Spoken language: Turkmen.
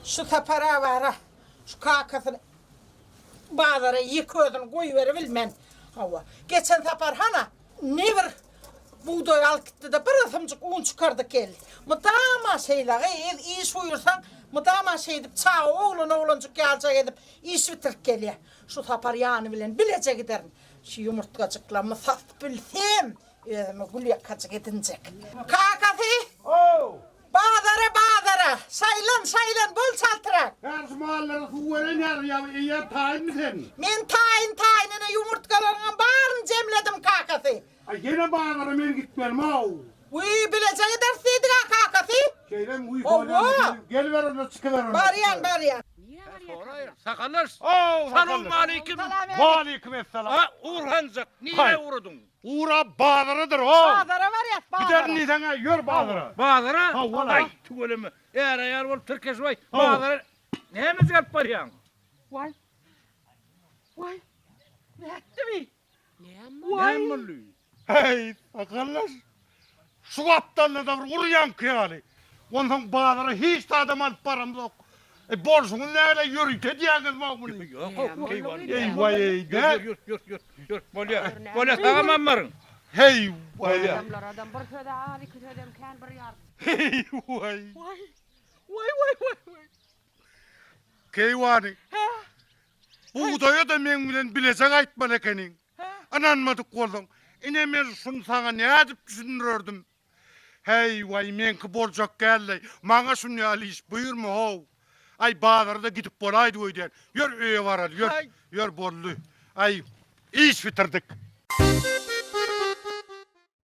Şu sapar-a bar-a, şu kakasyny bazara ýeke özüni goýberibilmen. Hawa, geçen sapar hana, ne bir bugdaý alyp gitdi-de, bir gysymjyk un çykardy geldi. Mydama şeýle gyz, iş buýursaň, mydama şeýdip çaga oglan-oglanjyk ýalyjak edip iş bitirip gelýär. Şu sapar ýany bilen bileje giderin. Şu ýumurtgajyklarymy satyp bilsem, özüme gülýakajyk edinjek. Kakasy! Ow! Bazara, bazara! Şaýlan, şaýlan, bol çaltrak! Häzir şu mallara suw beren ýaly, ýa eýýäm taýynmy sen? Men taýyn, taýyn, ine ýumurtgalaryňam baryny jemledim, kakasy. Aý, ýene bazara men gitmelimi-ow? Wiý, bileje gideris diýdik-ä, kakasy. Şeýlemi, wiý, bolýa, geliber onda, çykyber onda. Barýan, barýan. Soraýyn, sakallaş. Ow, Salowmaleýkim. Waleýkim essalam. A, Ugrhanjyk, nirä ugradyň? Ugra bazaradyr, how. Bazara barýas, bazara. Giderin diýseň-ä, ýör bazara. Bazara? Hawa-la. Aý, tüweleme. Är-aýal bolup tirkeşip aý, bazara nämejik alyp barýaň? Waý. Waý. Nätdi bi? Näme boldy? Heý, sakallaş. Şu gapdalda-da bir urýaňky ýaly. Onsoň bazara hiç zadam alyp baramzok. Eý, bolşuňyz näle, ýörite edýäňizmi muny? Ýok-ow, keýwany. Eý, waý-eý, nä? Ýör, ýör, ýör, ýör, bolýa. Bolýa, sagamam baryň. Heý, waý. Adamlar-adam bir söze az, iki sözem kän, bir ýarty. Heý, waý. Waý. Waý, waý, waý, waý. Keýwany. Hä? Bugdaýa-da meň bilen bileje gaýtmaly ekeniň. Ynanmadyk bolsaň, ine men şuny saňa nädip düşündirerdim. Häý, waý, meňki boljak däl-leý. Maňa şun ýaly iş buýurma, how. Aý, bazara-da gidip bolaýdy öýdýän. Ýör, öýe baraly, ýör. Ýör, boldy. Aý, iş bitirdik.